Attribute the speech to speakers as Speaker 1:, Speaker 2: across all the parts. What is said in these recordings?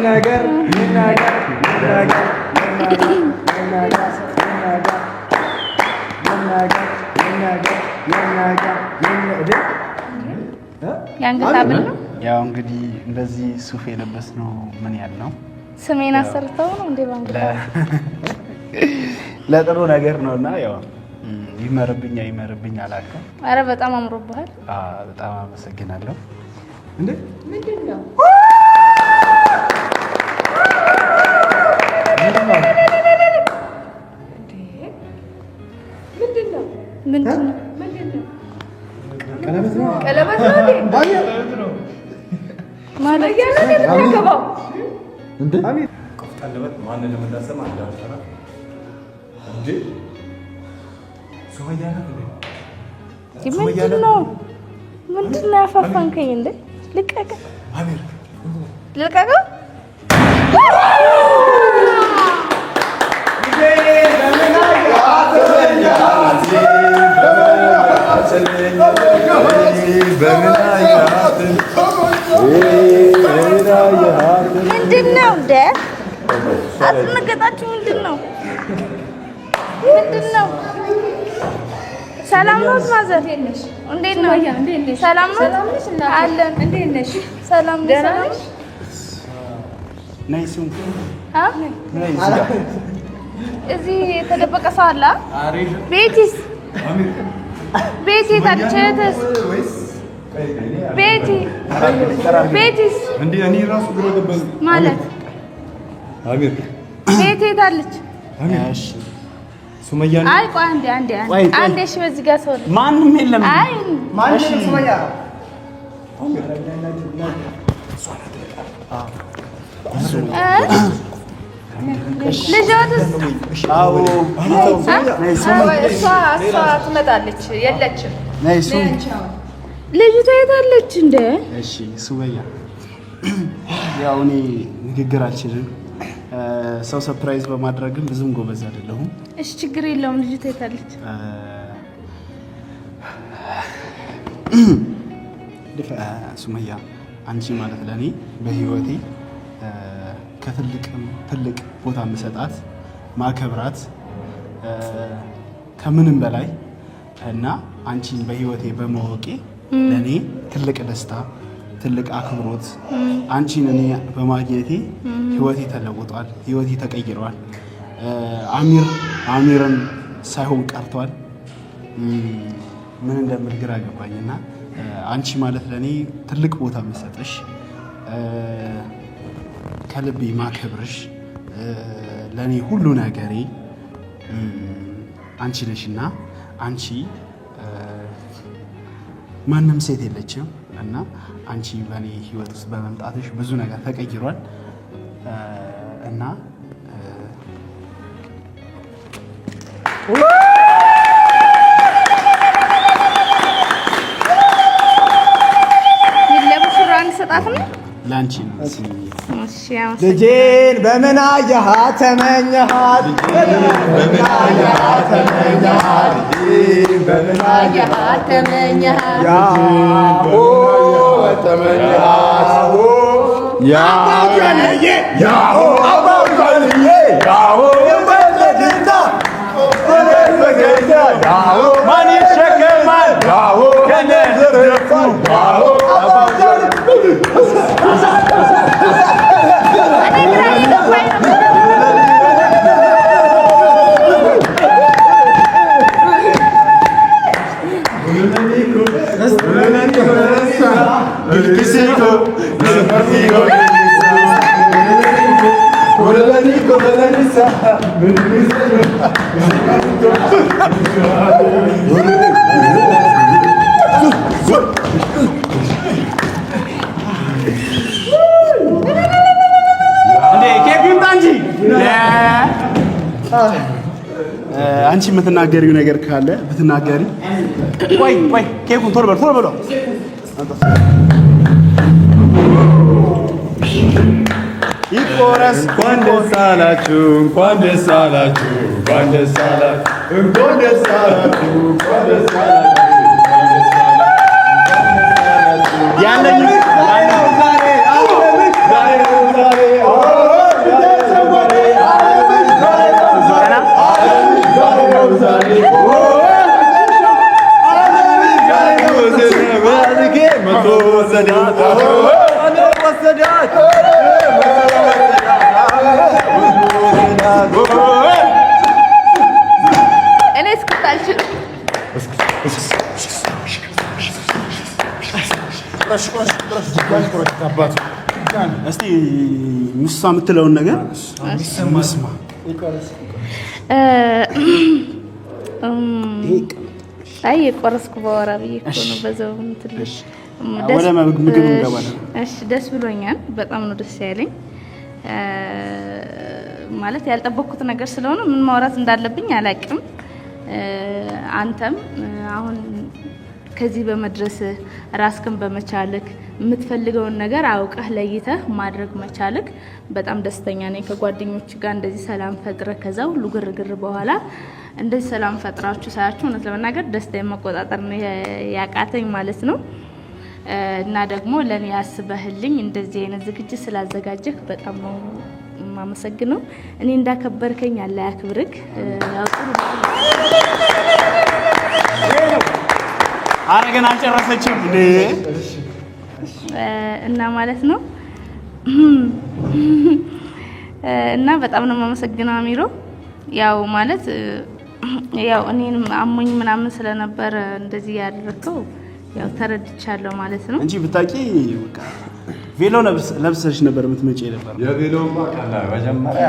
Speaker 1: ይነገር ይነገር ይነገር ይነገር ይነገር ይነገር ይነገር ይነገር።
Speaker 2: የአንገት ሐብል ነው።
Speaker 3: ያው እንግዲህ እንደዚህ ሱፍ የለበስነው ምን ያህል ነው?
Speaker 2: ስሜን አሰርተው ነው እንዴ? ባንገት
Speaker 3: ለጥሩ ነገር ነው እና ያው ይመርብኝ አይመርብኝ አላውቅም።
Speaker 2: አረ በጣም አምሮብሃል።
Speaker 3: በጣም አመሰግናለሁ።
Speaker 1: እንዴ
Speaker 4: ምንድን ነው? ምንድን ነው?
Speaker 2: ምንድን ነው?
Speaker 1: ቀለበት ነው።
Speaker 4: ቀለበት ነው እንዴ?
Speaker 2: ማለት
Speaker 4: እያለ ነው የምታገባው?
Speaker 1: እንዴ
Speaker 5: ቆፍጠን ልበል፣ ማንንም እንዳትሰማ እንዳትፈራ። እንዴ ሱመያ ናት እንዴ?
Speaker 2: ምንድን ነው? ምንድን ነው ያፋፋንከኝ እንዴ? ልቀቀው፣
Speaker 5: አሚር
Speaker 2: ልቀቀው። ምንድን ነው እንደ አስነገጣችሁ? ምንድን ነው? ምንድን ነው? ሰላም ነው ማዘር? እንዴት ነው? ሰላም ነው አለን። ሰላም ነው። ሰላም
Speaker 3: ነይ ሱም
Speaker 2: አ
Speaker 3: ነይ እዚህ ጋር።
Speaker 2: እዚህ የተደበቀ ሰው አለ? ቤቲስ ቤቲ ታለች። እህትስ ቤቲ ቤቲስ
Speaker 5: እንዴ እኔ ራሱ ግራ ገባኝ።
Speaker 2: ማለት
Speaker 5: አሚር
Speaker 2: ቤቲ የታለች?
Speaker 3: እሺ
Speaker 5: ሱመያ
Speaker 2: አይ ቆይ አንዴ አንዴ
Speaker 3: ቆይ፣ ቆይ።
Speaker 2: አንዴ። እሺ በዚህ ጋር ሰው አለ።
Speaker 3: ማንም የለም።
Speaker 2: አይ
Speaker 1: ማን ሱመያ?
Speaker 2: ልጆትስ
Speaker 3: አዎ ነይ ሱም
Speaker 4: እሷ እሷ ትመጣለች፣ የለችም።
Speaker 3: ነይ ሱም
Speaker 2: ልጅቷ የታለች እንደ?
Speaker 3: እሺ ሱመያ፣ ያው እኔ ንግግር አልችልም። ሰው surprise በማድረግም ብዙም ጎበዝ አይደለሁም።
Speaker 2: እሺ ችግር የለውም። ልጅቷ የታለች?
Speaker 3: ሱመያ አንቺ ማለት ለእኔ በህይወቴ ከትልቅም ትልቅ ቦታ የምሰጣት ማከብራት ከምንም በላይ እና አንቺን በህይወቴ በማወቄ ለእኔ ትልቅ ደስታ፣ ትልቅ አክብሮት፣ አንቺን እኔ በማግኘቴ ህይወቴ ተለውጧል፣ ህይወቴ ተቀይሯል። አሚር አሚርን ሳይሆን ቀርቷል። ምን እንደምል ግራ ገባኝ እና አንቺ ማለት ለእኔ ትልቅ ቦታ የምሰጥሽ፣ ከልቤ ማከብርሽ፣ ለእኔ ሁሉ ነገሬ አንቺ ነሽና አንቺ ማንም ሴት የለችም እና አንቺ በእኔ ህይወት ውስጥ በመምጣትሽ ብዙ ነገር ተቀይሯል እና
Speaker 2: ለሙሽራ እንሰጣት ነው።
Speaker 3: ለአንቺ ነው።
Speaker 2: እሺ አመሰግናለሁ።
Speaker 1: ልጄን በምን አየሃት ተመኘሃት? በምን አየሃት ተመኘሃት? በምን አየሃት
Speaker 4: ተመኘሃት
Speaker 1: ያሆ ተመኘሃት ያሆ ያሆ
Speaker 5: ማን ይሸከማል ከነ
Speaker 2: እኔ ግራ እየገባኝ ነው።
Speaker 3: እንዴ ኬክ ይምጣ እንጂ። አንቺ የምትናገሪው ነገር ካለ ብትናገሪ። ቆይ ቆይ፣ ኬኩን ቶሎ በል ቶሎ በል። ይቆረስ።
Speaker 5: እንኳን ደስ አላችሁ፣ እንኳን ደስ አላችሁ፣ እንኳን ደስ አላችሁ፣ እንኳን ደስ አላችሁ፣ እንኳን ደስ አላችሁ፣
Speaker 3: ያለኝ
Speaker 5: ዛሬ ነው ዛሬ።
Speaker 2: እኔ እስክስታ አልችልም።
Speaker 3: እስቲ ምሷ የምትለውን ነገር ምስማ።
Speaker 2: አይ የቆረስኩ ባወራ ብዬ እኮ ነው። በዛው እንትን
Speaker 3: ወደ ምግብ እንገባለን።
Speaker 2: እሺ፣ ደስ ብሎኛል። በጣም ነው ደስ ያለኝ። ማለት ያልጠበቅኩት ነገር ስለሆነ ምን ማውራት እንዳለብኝ አላቅም። አንተም አሁን ከዚህ በመድረስህ ራስክን በመቻልክ የምትፈልገውን ነገር አውቀህ ለይተህ ማድረግ መቻልክ በጣም ደስተኛ ነኝ። ከጓደኞች ጋር እንደዚህ ሰላም ፈጥረህ ከዛ ሁሉ ግርግር በኋላ እንደዚህ ሰላም ፈጥራችሁ ሳያችሁ እውነት ለመናገር ደስታ መቆጣጠር ነው ያቃተኝ ማለት ነው። እና ደግሞ ለእኔ ያስበህልኝ እንደዚህ አይነት ዝግጅት ስላዘጋጀህ በጣም ነው የማመሰግነው። እኔ እንዳከበርከኝ አላህ ያክብርክ። ያው ጥሩ
Speaker 3: አረ ገና አልጨረሰችም እንዴ?
Speaker 2: እና ማለት ነው እና በጣም ነው የማመሰግነው አሚሮ። ያው ማለት ያው እኔንም አሞኝ ምናምን ስለነበረ እንደዚህ ያደረከው ያው ተረድቻለሁ ማለት ነው።
Speaker 3: እንጂ ብታቂ በቃ ቬሎ ለብሰሽ ነበር የምትመጪ ነበር።
Speaker 5: የቬሎማ ቀላል መጀመሪያ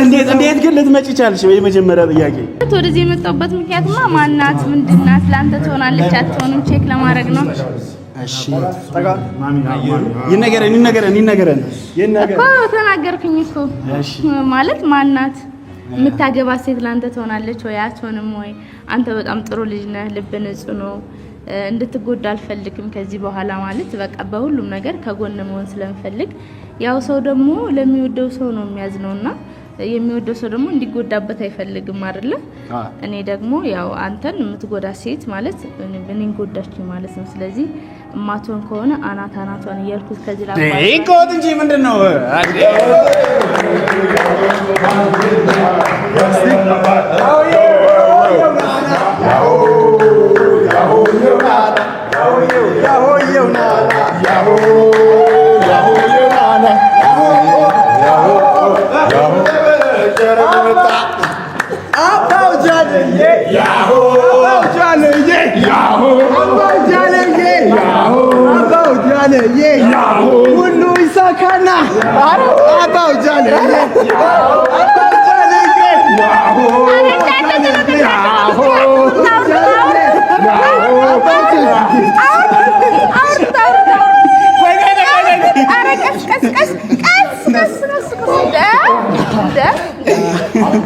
Speaker 3: እንዴት እንዴት ግን ልትመጪ ቻልሽ? የመጀመሪያ ጥያቄ።
Speaker 2: ወደዚህ የመጣሁበት ምክንያትማ ማናት ምንድናት ለአንተ ትሆናለች አትሆንም check ለማድረግ ነው።
Speaker 3: እሺ ይነገረን ይነገረን ይነገረን
Speaker 2: እኮ ተናገርኩኝ እኮ።
Speaker 3: እሺ
Speaker 2: ማለት ማናት የምታገባ ሴት ለአንተ ትሆናለች ወይ አትሆንም ወይ? አንተ በጣም ጥሩ ልጅ ነህ፣ ልብ ንጹህ ነው። እንድትጎዳ አልፈልግም ከዚህ በኋላ ማለት በቃ በሁሉም ነገር ከጎን መሆን ስለምፈልግ፣ ያው ሰው ደግሞ ለሚወደው ሰው ነው የሚያዝነውና የሚወደው ሰው ደግሞ እንዲጎዳበት አይፈልግም አይደለ? እኔ ደግሞ ያው አንተን የምትጎዳ ሴት ማለት እኔን ጎዳችኝ ማለት ነው። ስለዚህ እማትሆን ከሆነ አናት አናቷን እያልኩት ከዚህ ላ
Speaker 3: ይቆጥ እንጂ ምንድን ነው?
Speaker 1: ሁሉ ይሳካና አባው ጃለዬ አባው ጃለዬ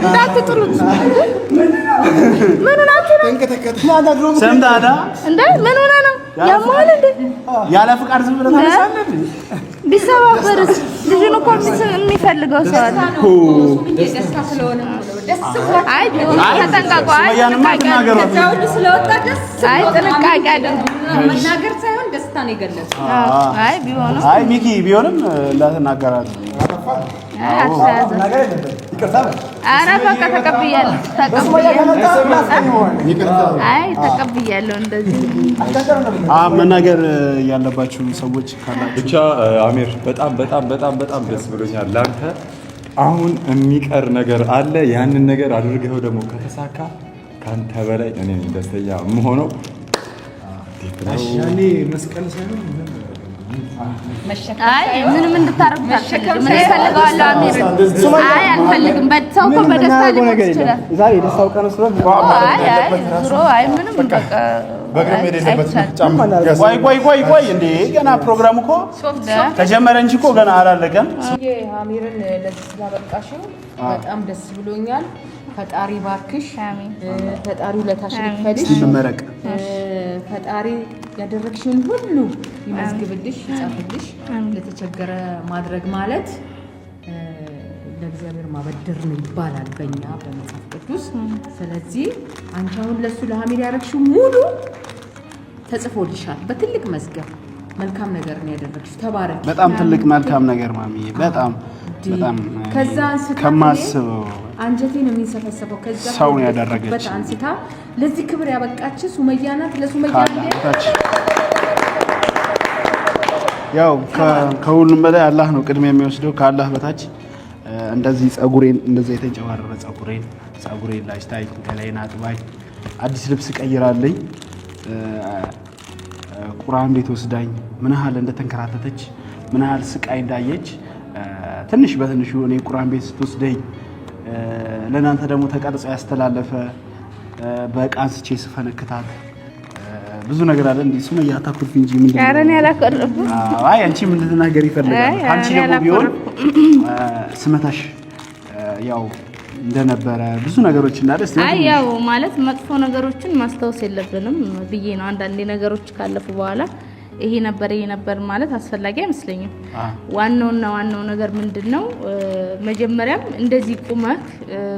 Speaker 2: እንዳትጥሉት። ምን ሆናችሁ ነው?
Speaker 3: ሰምተሃል?
Speaker 2: እንደ ምን ሆነ ነው ያማል እንዴ?
Speaker 3: ያለ ፍቃድ ዝም ብለህ ታነሳለህ?
Speaker 2: ቢሰባበርስ? ልጁን እኮ የሚፈልገው ሰው አለ።
Speaker 4: ደስታ ስለሆነ ነው። ደስ ብሏት
Speaker 2: አይ ተጠንቀቁ። አይ
Speaker 3: ሱመያንማ
Speaker 2: ጥንቃቄ
Speaker 3: ትናገሯት።
Speaker 4: ከዛ ሁሉ ስለወጣ ደስ
Speaker 2: አይ
Speaker 4: ብሏት
Speaker 2: ጥንቃቄ አድርጉ።
Speaker 4: መናገር ሳይሆን ደስታ ነው የገለጸው።
Speaker 2: አይ ቢሆንም
Speaker 3: አይ ሚኪ ቢሆንም እንዳትናገራት።
Speaker 2: አይ አትያዘ። ኧረ በቃ ተቀብያለሁ፣ ተቀብያለሁ። አይ ተቀብያለሁ። እንደዚህ
Speaker 3: መናገር ያለባችሁ ሰዎች ካላችሁ
Speaker 5: ብቻ አሚር በጣም በጣም በጣም በጣም ደስ ብሎኛል። ላንተ አሁን የሚቀር ነገር አለ። ያንን ነገር አድርገው ደግሞ ከተሳካ ካንተ በላይ እኔ ነኝ ደስተኛ የምሆነው።
Speaker 6: ያኔ መስቀል ሳይሆን
Speaker 2: አይ ምንም እንድታረጉት አልፈልግም። እኔ እፈልገዋለሁ አሚርን። አይ አልፈልግም። ሰው እኮ በደስታ ሊሞት ይችላል።
Speaker 1: ዛሬ የደስታው ቀን ስለሆነ
Speaker 2: አይ አይ ዙሮ አይ ምንም በቃ አይቻልም።
Speaker 3: ቆይ ቆይ ቆይ ቆይ እንዴ ገና ፕሮግራሙ እኮ ተጀመረ እንጂ እኮ ገና አላለቀም።
Speaker 4: አሚርን ለዚህ ስላበቃሽው በጣም ደስ ብሎኛል። ፈጣሪ ባርክሽ፣
Speaker 2: አሜን።
Speaker 4: ፈጣሪ ውለታሽን ይክፈልሽ።
Speaker 3: እንመረቅ።
Speaker 4: ፈጣሪ ያደረግሽውን ሁሉ ይመዝግብልሽ፣ ይጻፍልሽ። ለተቸገረ ማድረግ ማለት ለእግዚአብሔር ማበደር ነው ይባላል በእኛ በመጽሐፍ ቅዱስ። ስለዚህ አንቺ አሁን ለሱ ለአሚር ያደረግሽው ሙሉ ተጽፎልሻል በትልቅ መዝገብ። መልካም ነገር ነው ያደረግሽው። ተባረኪ።
Speaker 3: በጣም ትልቅ መልካም ነገር ማሚዬ፣ በጣም በጣም
Speaker 4: ከዛ አንስታ
Speaker 3: ከማስበው
Speaker 4: አንጀቴ ነው የሚንሰፈሰፈው። ከዛ
Speaker 3: ሰው ነው
Speaker 4: ከወደቅኩበት
Speaker 3: ያደረገች።
Speaker 4: አንስታ ለዚህ ክብር ያበቃች ሱመያ ናት። ለሱመያ
Speaker 3: ካለ በታች ያው ከሁሉም በላይ አላህ ነው ቅድሚያ የሚወስደው። ከአላህ በታች እንደዚህ ጸጉሬን እንደዚህ የተንጨባረረ ጸጉሬን ላጭታኝ፣ ገላዬን አጥባኝ፣ አዲስ ልብስ ቀይራለኝ፣ ቁርአን ቤት ወስዳኝ ምን ያህል እንደተንከራተተች ምን ያህል ስቃይ እንዳየች ትንሽ በትንሹ እኔ ቁርአን ቤት ስትወስደኝ ለእናንተ ደግሞ ተቀርጾ ያስተላለፈ በዕቃ አንስቼ ስፈነክታት ብዙ ነገር አለ። እንዲህ ሱመያ አታኩርፊ እንጂ ምንድን ነው?
Speaker 2: ኧረ እኔ አላኮረፍኩም።
Speaker 3: አይ አንቺም እንድትናገር ይፈልጋል። አንቺ ደግሞ ቢሆን ስመታሽ ያው እንደነበረ ብዙ ነገሮች እንዳለ።
Speaker 2: አይ ያው ማለት መጥፎ ነገሮችን ማስታወስ የለብንም ብዬ ነው። አንዳንዴ ነገሮች ካለፉ በኋላ ይሄ ነበር ይሄ ነበር ማለት አስፈላጊ አይመስለኝም። ዋናውና ዋናው ነገር ምንድን ነው? መጀመሪያም እንደዚህ ቁመክ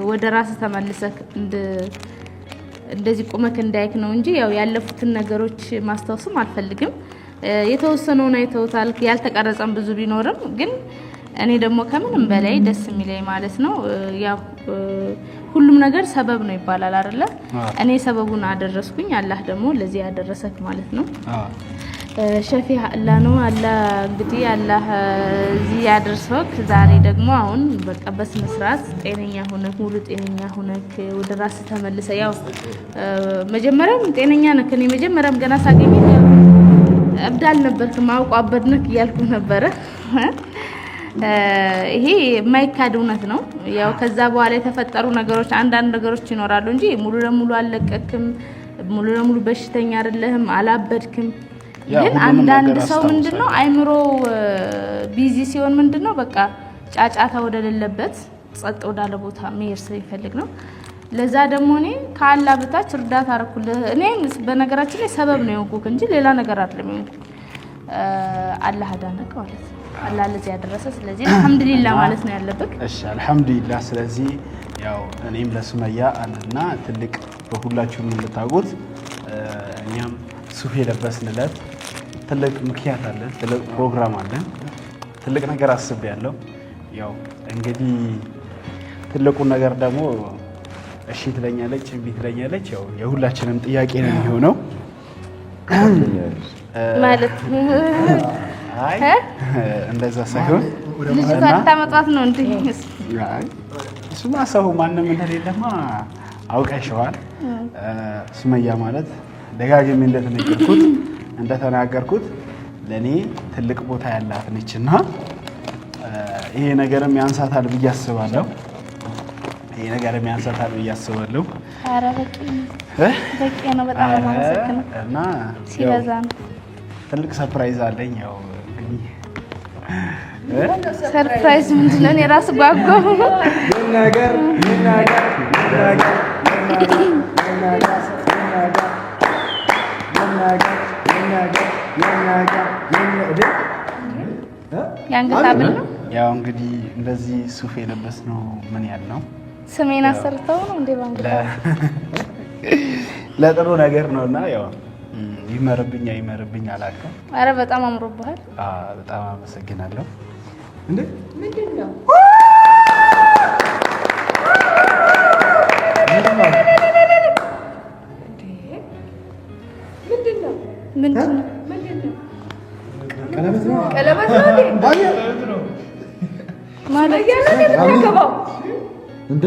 Speaker 2: ወደ ራስ ተመልሰክ እንደዚህ ቁመክ እንዳይክ ነው እንጂ ያው ያለፉትን ነገሮች ማስታወስም አልፈልግም። የተወሰነውን አይተውታል። ያልተቀረጸም ብዙ ቢኖርም ግን እኔ ደግሞ ከምንም በላይ ደስ የሚለኝ ማለት ነው ያው ሁሉም ነገር ሰበብ ነው ይባላል አይደለ? እኔ ሰበቡን አደረስኩኝ፣ አላህ ደግሞ ለዚህ ያደረሰክ ማለት ነው። ሸፊ አላህ ነው። አላህ እንግዲህ አላህ እዚህ ያደርሰክ። ዛሬ ደግሞ አሁን በቃ በስነ ስርዓት ጤነኛ ሆነክ ሙሉ ጤነኛ ሆነክ ወደ ራስህ ተመልሰ፣ ያው መጀመሪያም ጤነኛ ነክ። እኔ መጀመሪያም ገና ሳገኝ እብድ አልነበርክም፣ አውቆ አበድ ነክ እያልኩ ነበረ። ይሄ የማይካድ እውነት ነው። ያው ከዛ በኋላ የተፈጠሩ ነገሮች አንዳንድ ነገሮች ይኖራሉ እንጂ ሙሉ ለሙሉ አልለቀክም፣ ሙሉ ለሙሉ በሽተኛ አይደለህም፣ አላበድክም። ግን አንዳንድ ሰው ምንድነው አይምሮ busy ሲሆን ምንድነው በቃ ጫጫታ ወደሌለበት ጸጥ ወዳለ ቦታ መሄድ ስለሚፈልግ ነው። ለዛ ደግሞ እኔ ከአላህ በታች እርዳታ አደረኩልህ። እኔ በነገራችን ላይ ሰበብ ነው የሆንኩህ እንጂ ሌላ ነገር አይደለም የሆንኩህ። አላህ አዳነህ ማለት ነው። አላህ ለዚህ ያደረሰ። ስለዚህ አልሐምዱሊላህ ማለት ነው ያለብህ።
Speaker 3: እሺ አልሐምዱሊላህ። ስለዚህ ያው እኔም ለሱመያ አንድና ትልቅ በሁላችሁም እንድታውቁት እኛም ሱፍ የለበስንለት ትልቅ ምክንያት አለን፣ ትልቅ ፕሮግራም አለን፣ ትልቅ ነገር አስቤያለሁ። ያው እንግዲህ ትልቁን ነገር ደግሞ እሺ ትለኛለች፣ እምቢ ትለኛለች። ያው የሁላችንም ጥያቄ ነው የሚሆነው
Speaker 2: ማለት
Speaker 3: አይ እንደዛ ሳይሆን
Speaker 2: ልጅቷ ልታመጧት ነው እንዴ?
Speaker 3: እሱማ ሰው ማንም እንደሌለማ አውቀሽዋል። ሱመያ ማለት ደጋግሜ እንደተነገርኩት እንደተናገርኩት ለእኔ ትልቅ ቦታ ያላት ነች እና ይሄ ነገርም ያንሳታል ብዬ አስባለሁ። ይሄ ነገርም ያንሳታል ብዬ አስባለሁ።
Speaker 2: ኧረ በቂ ነው፣ በቂ ነው። በጣም ነው የማመሰግነው።
Speaker 3: እና
Speaker 2: ሲበዛ ነው።
Speaker 3: ትልቅ surprise አለኝ። ያው እንግዲህ
Speaker 2: surprise ምንድን ነው? እኔ እራሱ ጓጓሁ።
Speaker 1: ነገር ነገር ነገር
Speaker 2: የአንገት ሐብል ነው።
Speaker 3: ያው እንግዲህ እንደዚህ ሱፍ የለበስነው ምን ያህል ነው?
Speaker 2: ስሜን አሰርተው ነው እንዴ? ባንገት
Speaker 3: ለጥሩ ነገር ነው እና ያው ይመርብኝ አይመርብኝ አላውቅም።
Speaker 2: አረ በጣም አምሮብሃል።
Speaker 3: በጣም አመሰግናለሁ።
Speaker 1: እንዴ
Speaker 4: ምንድን ነው? ምንድን ነው?
Speaker 2: ምንድን ነው?
Speaker 1: ቀለበት ነው።
Speaker 4: ቀለበት ነው እንዴ?
Speaker 2: ማለት
Speaker 4: የምታገባው
Speaker 1: እንዴ?